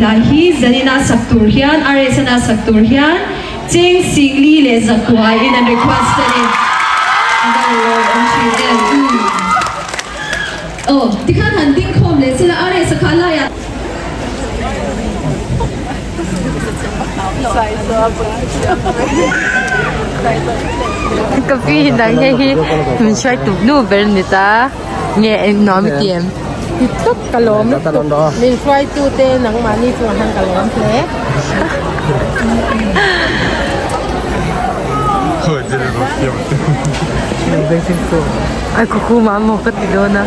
hla hi zanina sak tur hian RSN a sak tur hian cheng singli leh zakua in an request a ni. A va lawm awm thin em. Umm. Aw, tikhan han ding khawm leh sela RS a kha laiah. Ka pi hi nang hei hi min hruai tu nu ber a ni ta nge eng nuam i ti em? Ti tawp ka lawm lutuk min hruai tu te nangmahni chungah hian ka lawm hle. Ai khukhuma maw ka ti dawn a.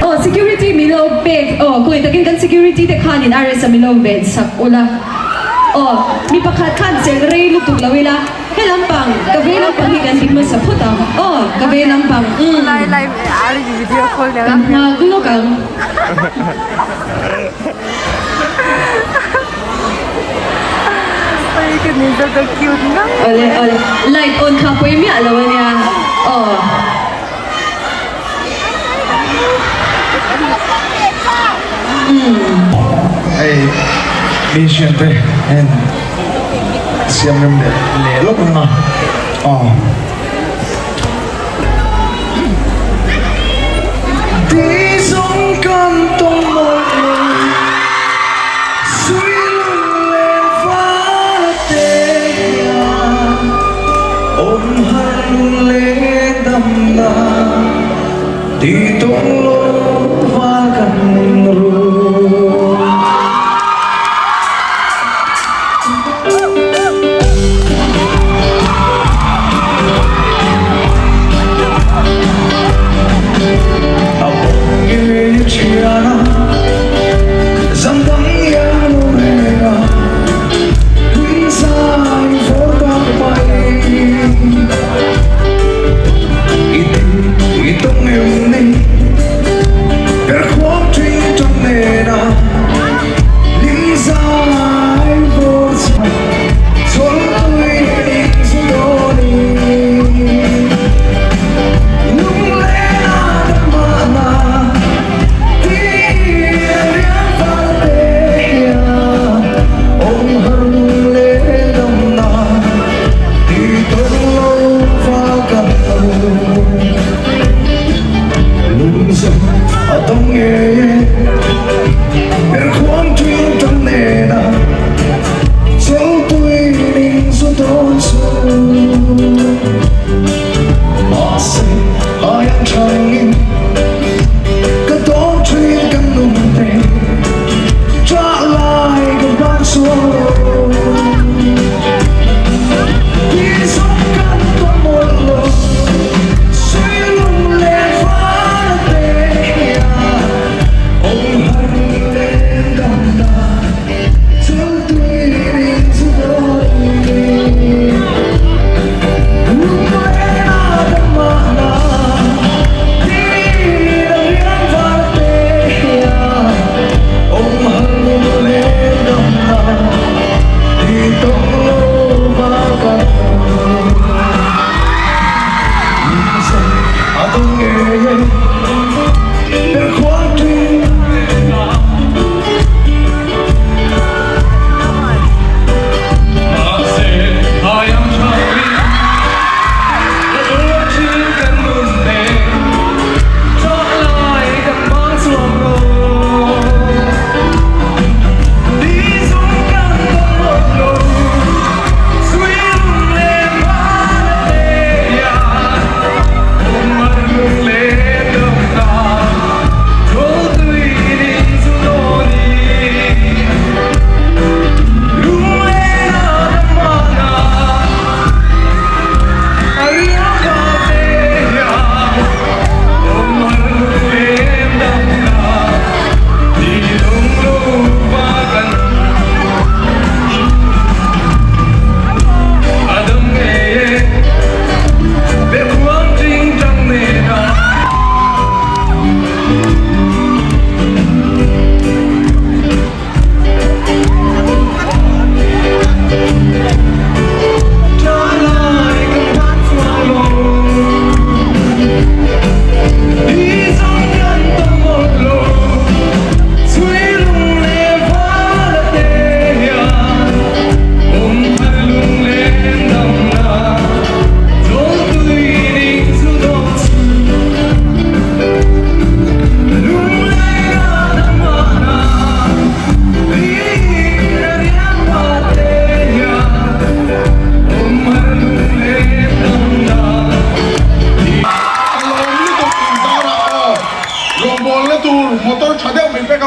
Aw security min lo pek aw kawih takin kan security te khanin RS a min lo ven sak ula aw mi pakhat khan chelh rei lutuk lo ila he lampang ka vei lampang hi kan ti hmasa phawt ang aw ka vei lampang umm kan nghak lawk ang. Awle awle light on kha pawi miah lo ania aw. Hei mi hriat te hen siam rem leh leh lawk ang a aw.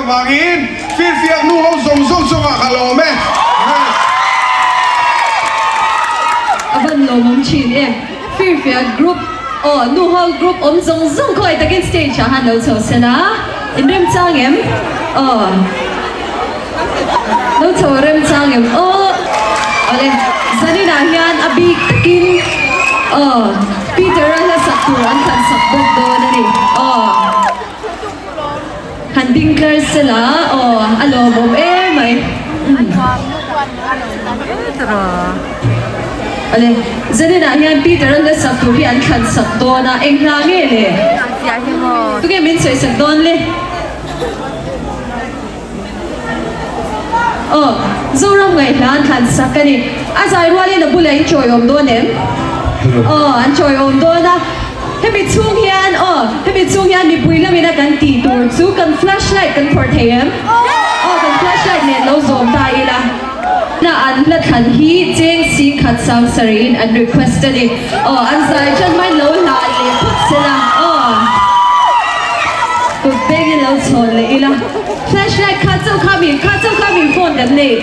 avangin firfiak nu ho zawng zawng chungah ka lawm e. A van lawmawm thin em. Firfiak group aw nu ho group awm zawng zawng khawi takin stage ah han lo chho sen a, in remchang em? Aw. Lo chho remchang em? Aw. Awle, zaninah hian a bik takin aw Peter-a hla sak tur an thlan sak bawk dawn a ni. Aw. Han ding tlar sela aw a lawmawm em mai. Awle, zaninah hian Peter-a hla sak tur hi an thlan sak dawn a, eng hla nge le? Tunge min sawi sak dawn le? Aw, Zoram ngaihhla an thlan sak a ni. A zai rualin a bulah in chawiawm dawn em? Aw, an chawiawm dawn a. Hemi chhung hian, aw, hemi chhung hian mipui lamina kan tih tur chu kan flashlight kan phawrh thei em? Aw, kan flashlight nen lo zawm ta ila. Na an hla thlan hi cheng sing khat sang sarih in an request a ni. Aw, an zai tan mai lo hla leh phawt sela. Aw, kut bengin lo chhawn leh ila. Flashlight kha chauh kha mi, kha chauh kha mi phone kan nei.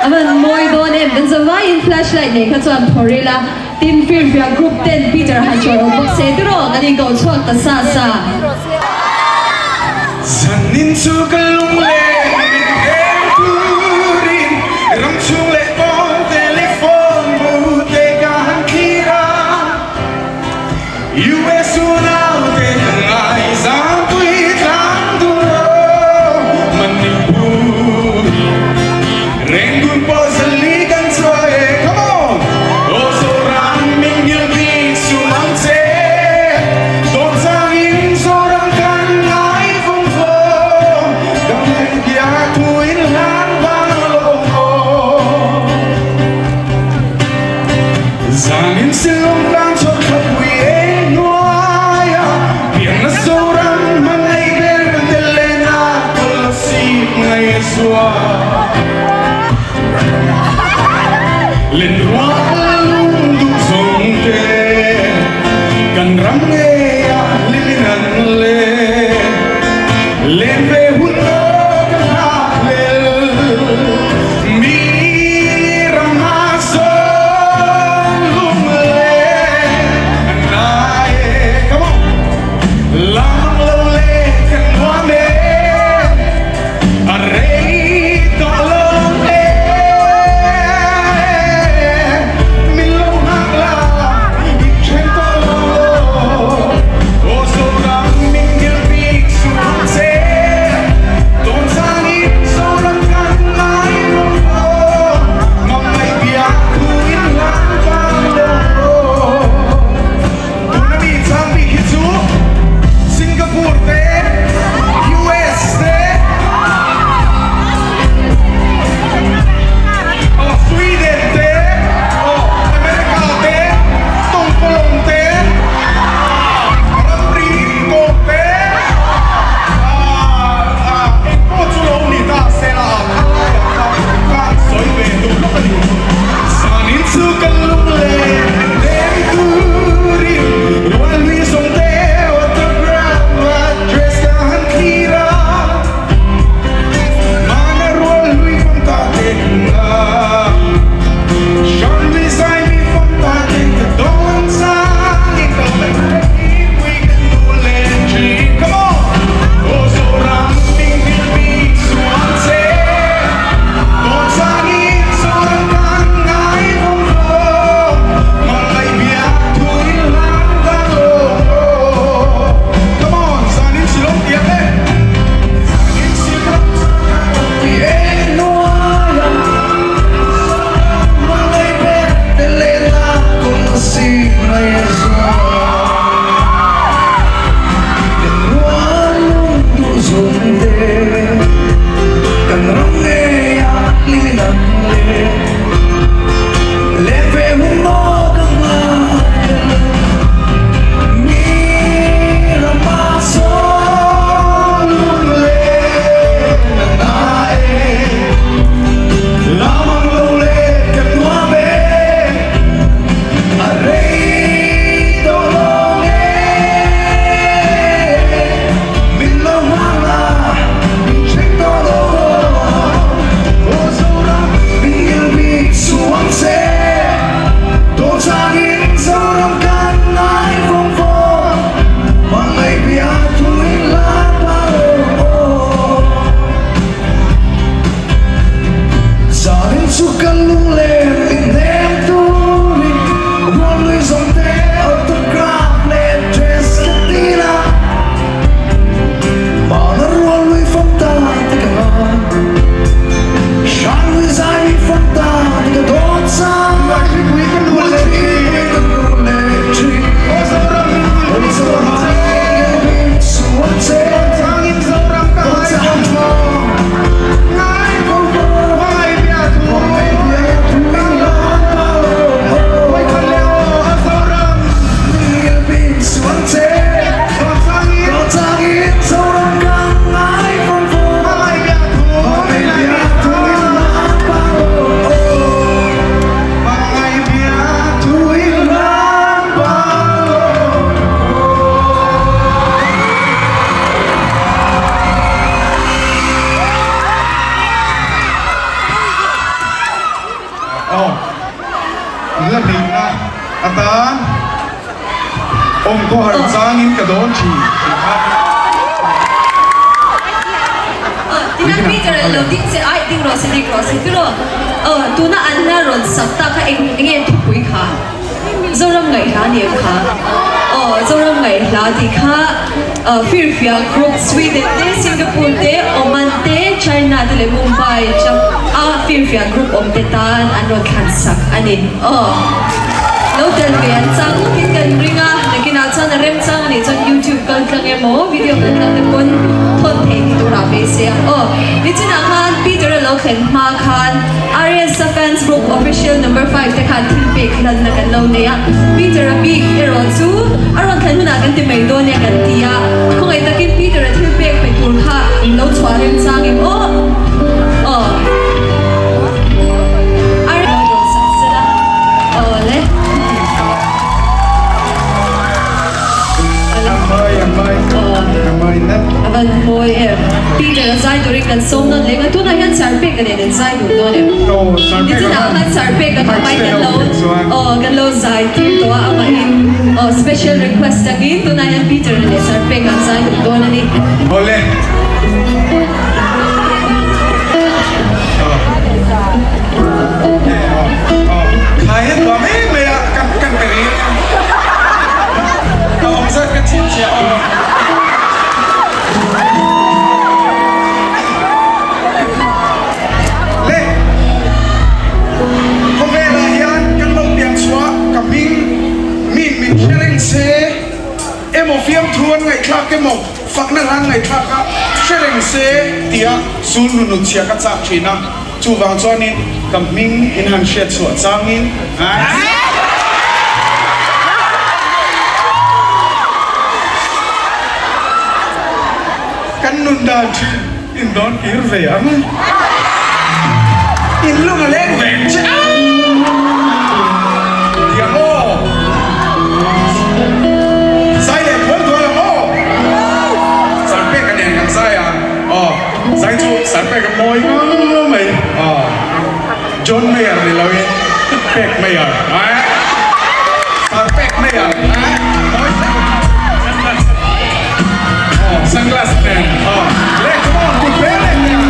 A van mawi dawn em, kan zavaiin flashlight nei kha chuan phawrh ila. Tin, Firfiak group ten Peter han chawr awm bawk se tiraw kan inkoh chhuak ta sa sa. Zanin chu ka lung leh min em turin ram chhung leh pawn telephone bu te ka han thlir a. US unau te ka ngaizam pui tlang dur aw Manipur Rangoon pawh zali kan chhuah e Come on! Aw Zoram min ngil bik sum ang che Dawt changin Zoram kan ngai vawng vawng Dam leh bia thu in hlan vang lo aw Zanin silawm tlang chawt thlapui eng hnuaia. Awm khaw har changin ka dawn thin tih kha. Tihian Peter an lo ding che ai ding rawh se ding rawh se tiraw tuna an hla rawn sak tak kha eng enge thupui kha Zoram ngaihhla ni em kha aw Zoram ngaihhla tih kha Firfiak group Sweden te Singapore te Oman te China te leh Mumbai a Firfiak group awm te tan an rawn thlan sak a ni aw. Lo tel ve an chang ngawtin kan ring a, nakinah chuan a remchang anih chuan YouTube kal tlang emaw video kal tlang te pawn thawn theih ni turah beisei ang aw. Nichinah khan Peter a lo thlen hma khan RSA fans group official number 5 te khan thil pek hlanna kan lo nei a, Peter a bik erawh chu a rawn thlen hunah kan ti mai dawn e kan ti a, khawngaih takin Peter a thil pek pe tur kha lo chhuah remchang em aw. Aw. Avan mawi em. Peter a zai turin kan sawm nawn leng a, tunah hian Sarpek a nen an zai duh dawn em? Nichinah khan Sarpek a hmai kan lo aw kan lo zai tir tawh a, amahin aw special request angin tunah hian Peter a leh Sarpek an zai duh dawn a ni. Awle. Emaw fiamthu an ngaihthlak emaw fakna hlan ngaihthlak a hre reng se tia sul nunu chhia ka chak thin a, chuvang chuanin ka hming in han hriat chhuah changin Kan nun dan thin in dawn kir ve ang a, in lung a leng ve che a tiang aw, zai leh thual thual ang aw, Sarpek a nen kan zai a aw, zai chu Sarpek a mawi ngang mai aw, John Mayer ni lo in Pek Mayer Sarpek Mayer mawi hle mai. Aw sunglass nen aw le come on kut ve leh teh ang.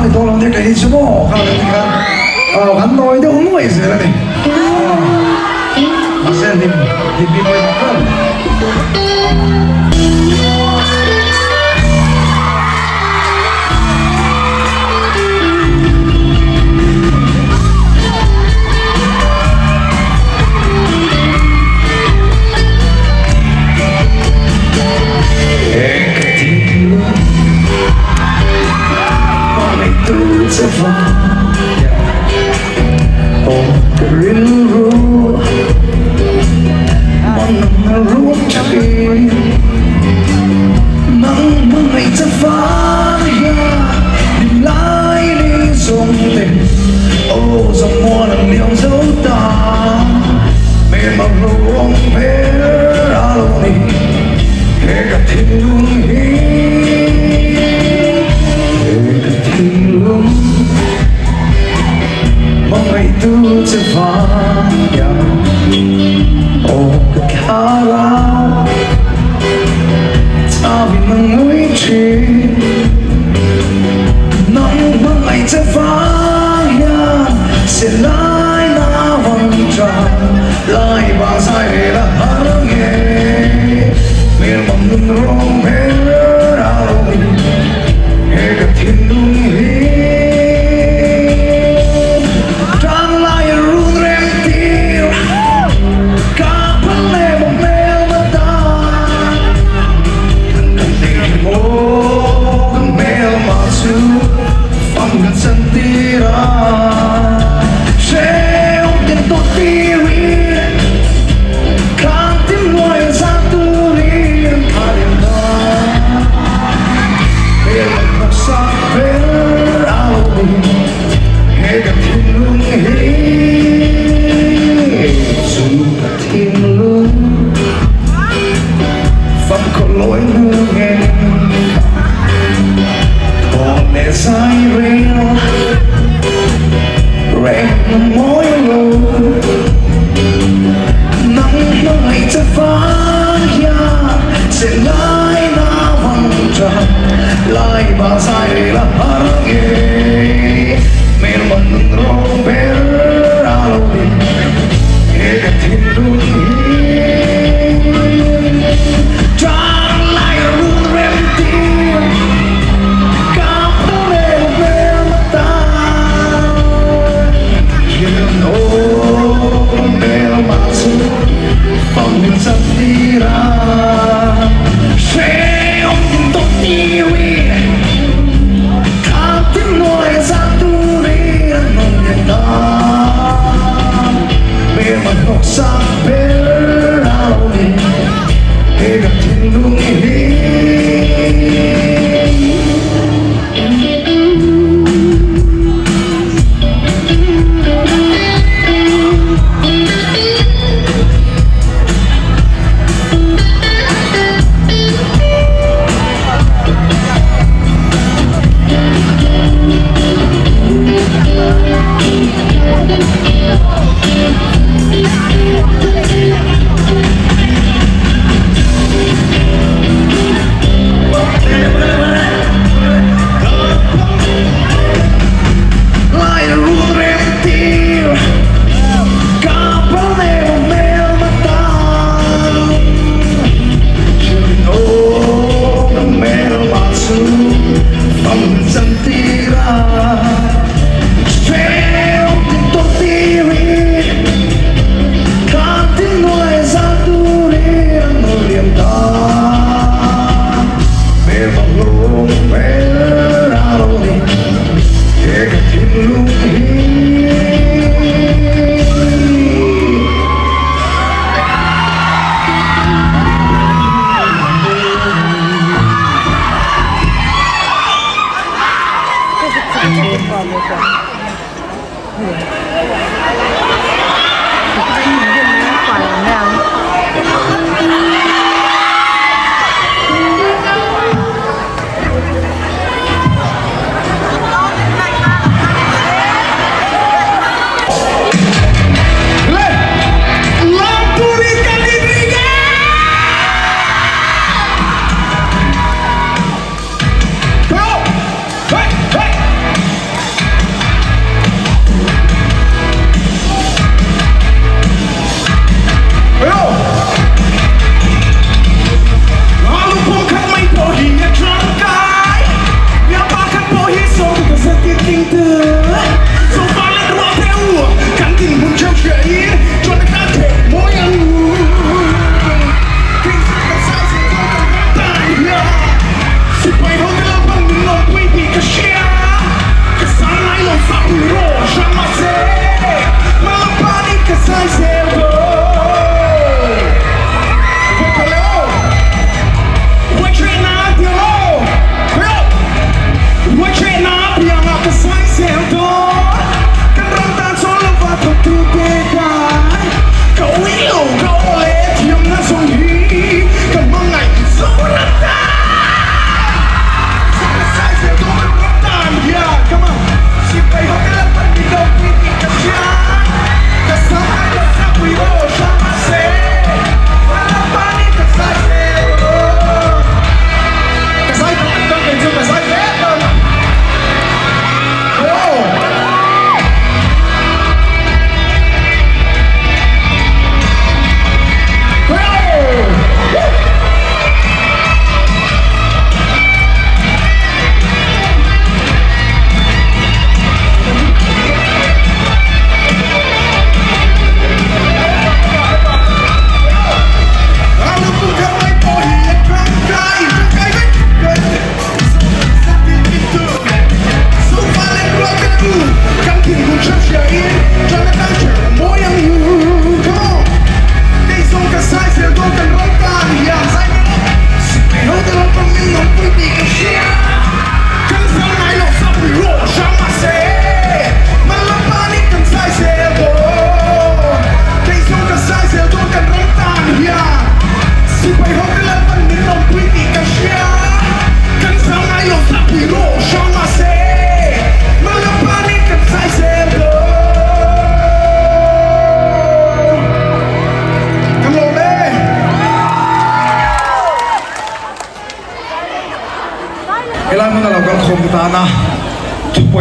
ni dawn lo nia kei hi chu maw kha kan ti khan aw kan nawi deuh nuai zel a ni. Mahse hlim hlim hi pawimawh ber.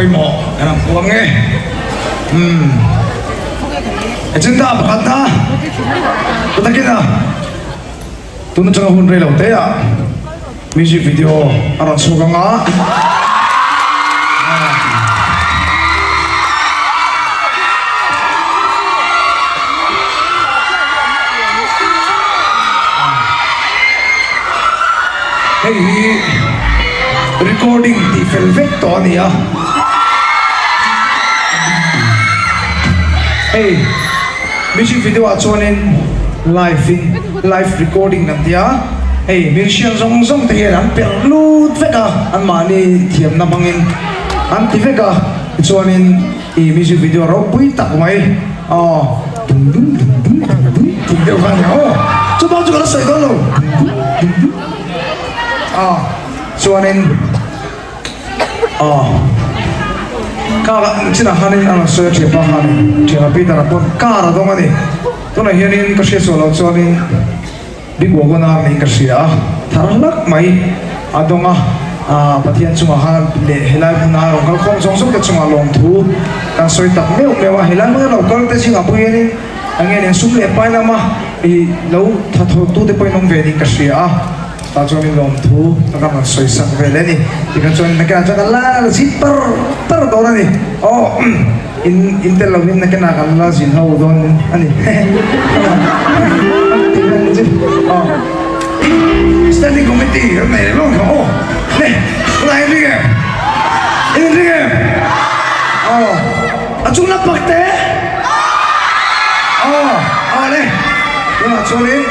pawimawh kan ang puang e. Umm. Agenda pakhat na tutakin a tun atanga hun rei lo te ah music video a rawn chhuak ang a. Hei hi recording tih fel vek tawh a ni a. Hei music video ah chuanin live in live recording kan ti a, hei musician zawng zawng te hian an perh lut vek a, anmahni thiamna hmangin an ti vek a, tichuanin ih music video ropui tak mai aw dum dum dum dum dum dum tih deuh kha a ni aw, chubang chu ka la sawi dawn lo dum dum dum dum aw chuanin. Aw car a chinah khanin a rawn sawi a thianpa khanin thianpa Peter a pawn car a dawng a ni tunah hianin ka hriat sual loh chuanin Big Wagon R niin ka hria a thar hlak mai a dawng a ah Pathian chungah khan leh helai hmuna rawn kal khawm zawng zawng te chungah lawmthu kan sawi tak meuh meuh a helai hmuna lo kal te zingah pawh hianin eng nge nen sum leh pai lama ih lo thatho tute pawhin awm ve niin ka hria a. Tah chuan in lawmthu ka kan rawn sawi sak vel e ni. Tikhan chuan nakinah chuan kan la zin par par dawn a ni. Aw in in tel lovin nakinah kan la zin ho dawn a ni. Aw Standing Committee kan nei leh lawng kha aw le tunah in ring em? In ring em? Aw a chung lam pak te aw aw le tunah chuanin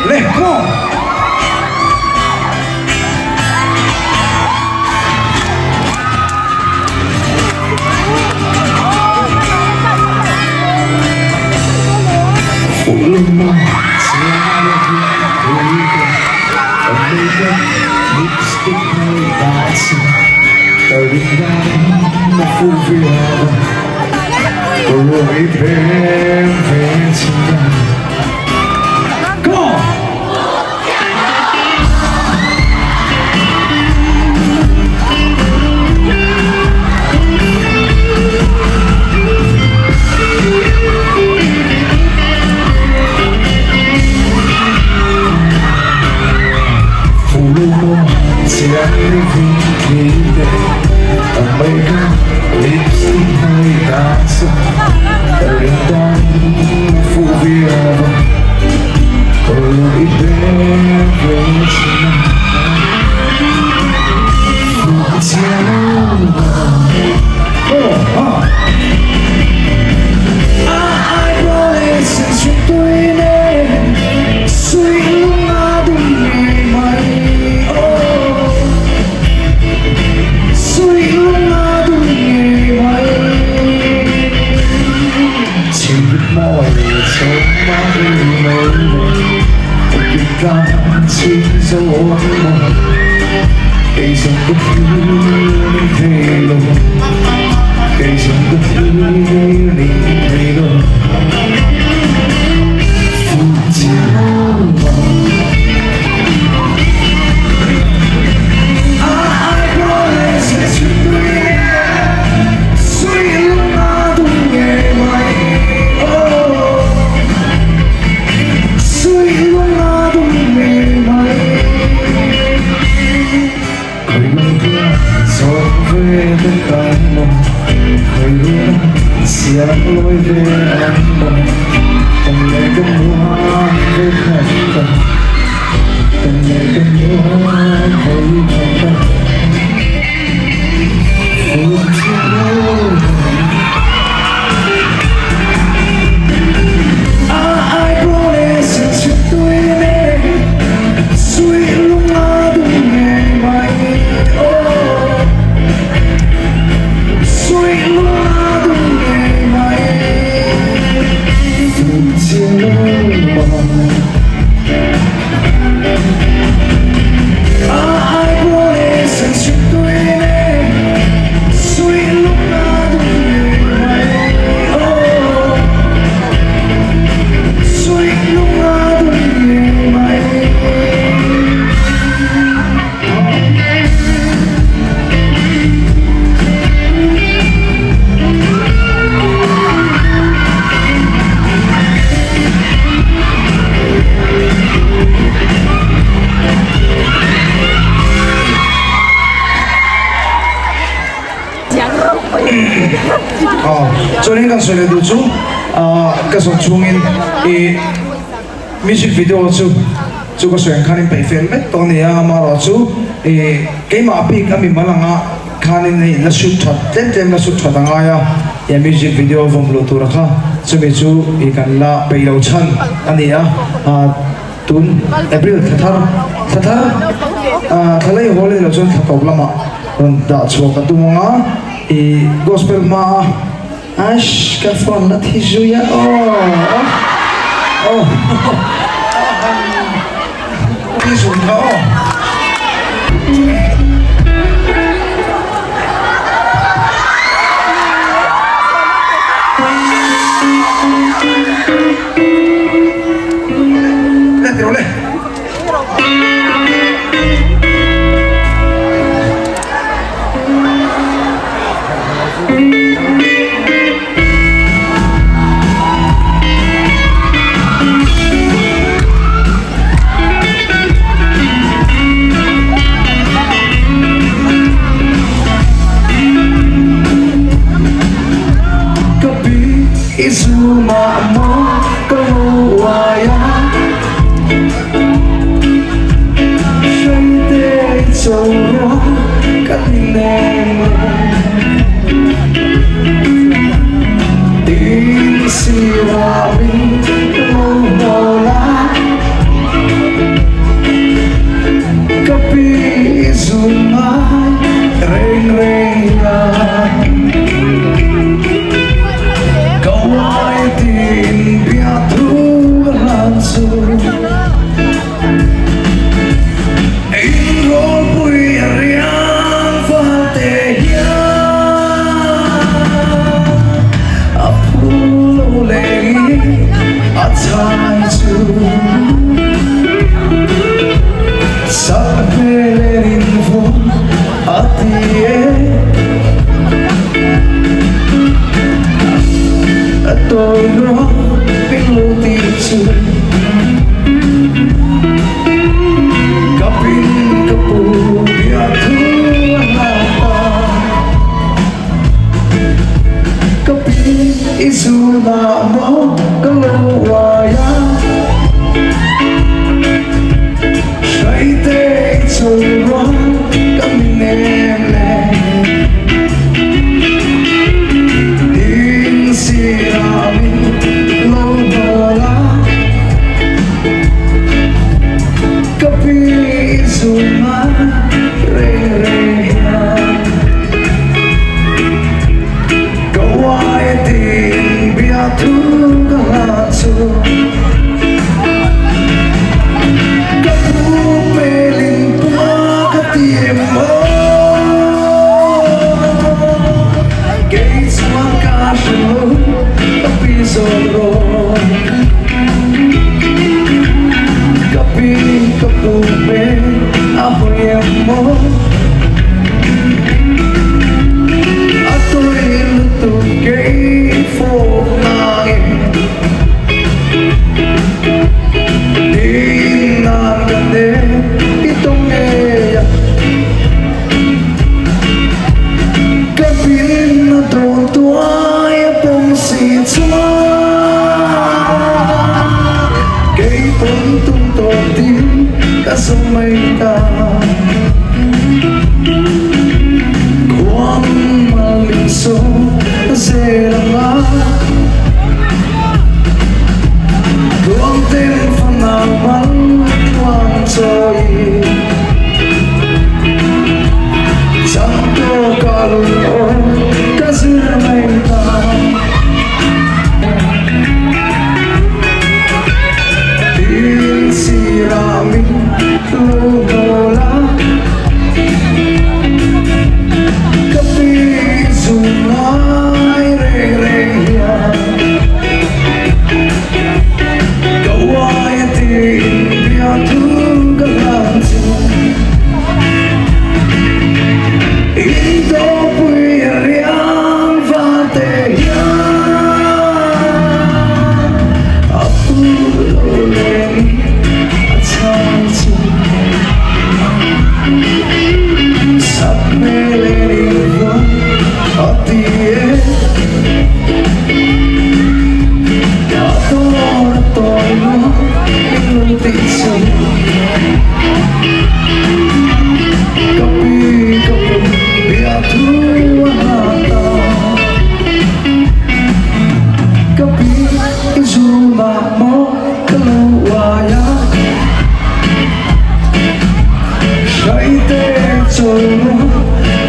Le, come on! Come on! Chuanin kan sawi leh duh chu ka zawh chhungin i music video chu chu ka sawi ang khanin peih fel vek tawh a ni a, amaherawhchu i keimah bik a mimal anga khanin hei la shoot that tlem tlem la shoot that a ngai a, i music video vawm luh tura kha chumi chu i kan la peih lo chhan a ni a. Tun April thla thar thla thar thla lei haw leh lo chuan thla tawp lamah rawn dah chhuah ka tum ang a, i gospel hma a Ash ka phone la thi zui a aw aw thi zun kha aw. Ka pi i zuma maw ka lo uai a Hreite i cho rua ka ti nem le Tin sira min ka lo hnawl a Ka pi i zuma reng reng hian Ka uai tin bia thu a hlan chu In rawlpui a riang val te hian A phu lo leng i a chhai chu Sak hmel en in vawm a ti e. A tawi rua min lo ti chu Ka pin ka pu bia thu a hlan ta Ka pin i zunah maw ka lo uai a Hraite i cho rua ka min em le Tin sirah min lo hnawl a Ka pi i zun a reng reng hian Ka uai tin bia thu ka hlan chu Ka pu hmelin pua ka ti em aw Kei chuan ka hre lo ka pi zawn rawh Ka pi ka pu hmel a hawi em aw A tui lutuk kei fawk nangin Tin nan ka ne i tawng ngei a Ka pin a dawn tuai a pawm si chuan Kei pawn tum tawp tin ka zawm mai ta Khuang mal min sawn zel ang a. Tuang ten fanau mal tluang chawi Chang tawk a lung aw ka zir mai ta. Tin sirah min lo hnawl a Ka pi zung ngai reng reng hian. Ka uai a tiin bia thu ka hlan chu In tawpui a riang van te hian A pu lo leng i a chhang chu. Ka pi ka pu biathu a hlan ta. Ka pi i zunah maw ka lo uai a. Hraite chawl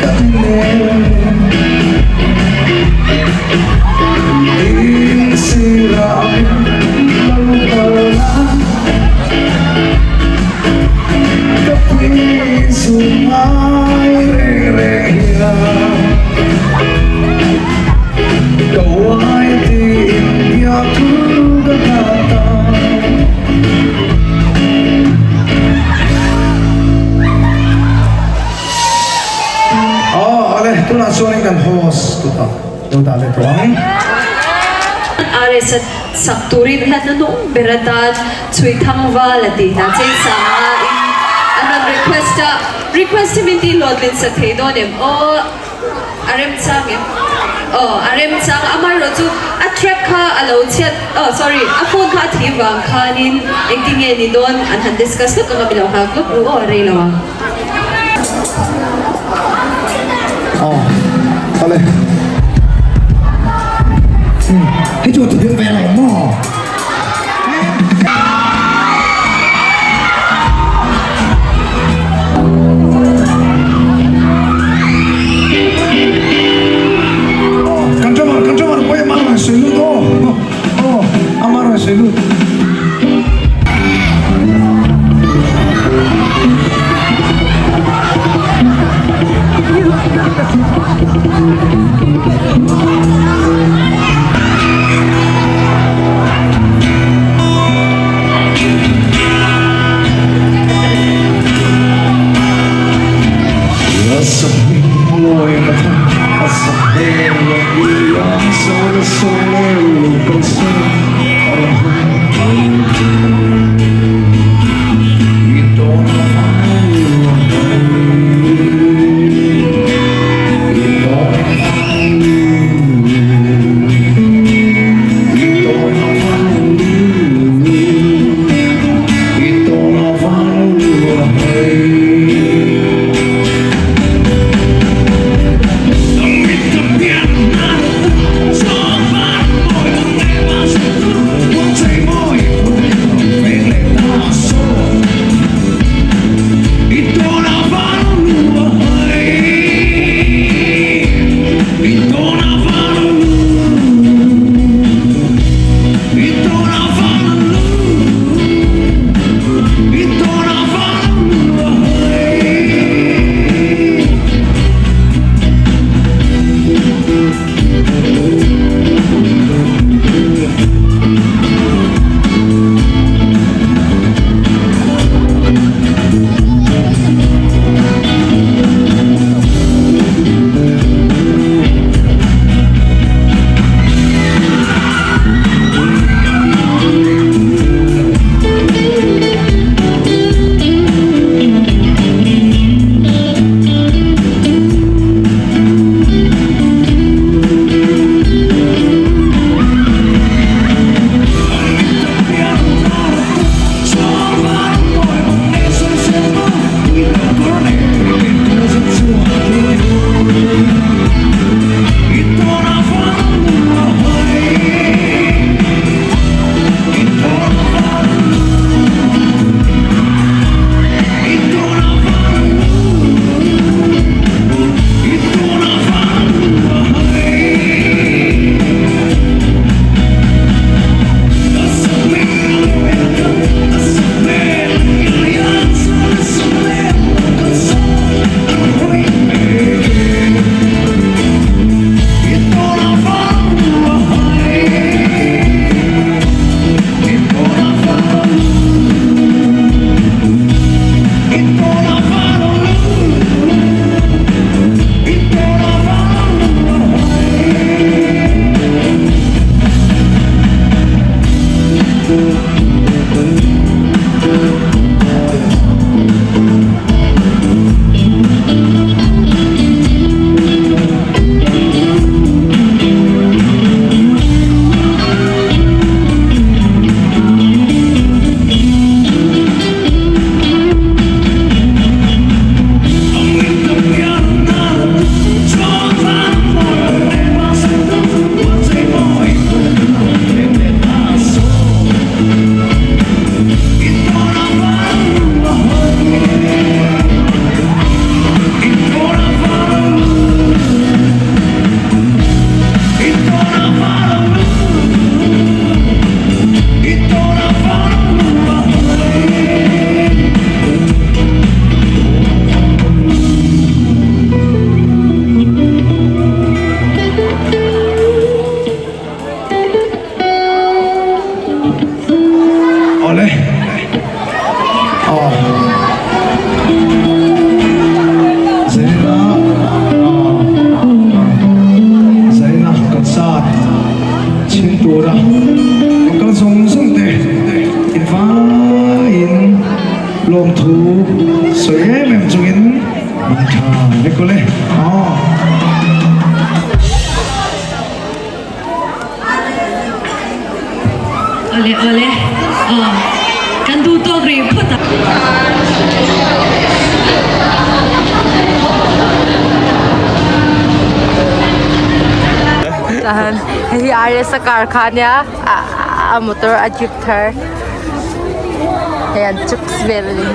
ka ti nen. In sirah min lo kal a. Ka pi zu ngai reng reng hian. Ka uai tiin biak thu ka hlan ta. Aw ale tunah chuanin kan host kutah lo dah leh tawh ang. RS a sak turin hla hnuhnung ber atan Chhui Thangval a tih hna Cheng Sanga in an rawn request a, request hi min tih hlawhtlin sak thei dawn em? Aw a remchang em? Aw a remchang amaherawh chu a track kha a lo chhiat aw sorry a phone kha a thih vang khanin engtin nge ni dawn an han discuss lawk ang a mi lo nghak lawk ru aw a rei lo ang. Aw ale hei chu a thiam ve lo maw? Kan drummer kan drummer pawh hi amah rawn sawi lut aw aw amah rawn sawi lut. Zarina Zarina concert chhim tura rawn kal zawng zawng te in vaiin lawmthu sawi em em chungin mang tha vek awle aw. Awle awle aw kan duh tawk rih phawt a. Tahan hei hi RS a car kha ania a motor a jeep thar hei an chuks vel a ni.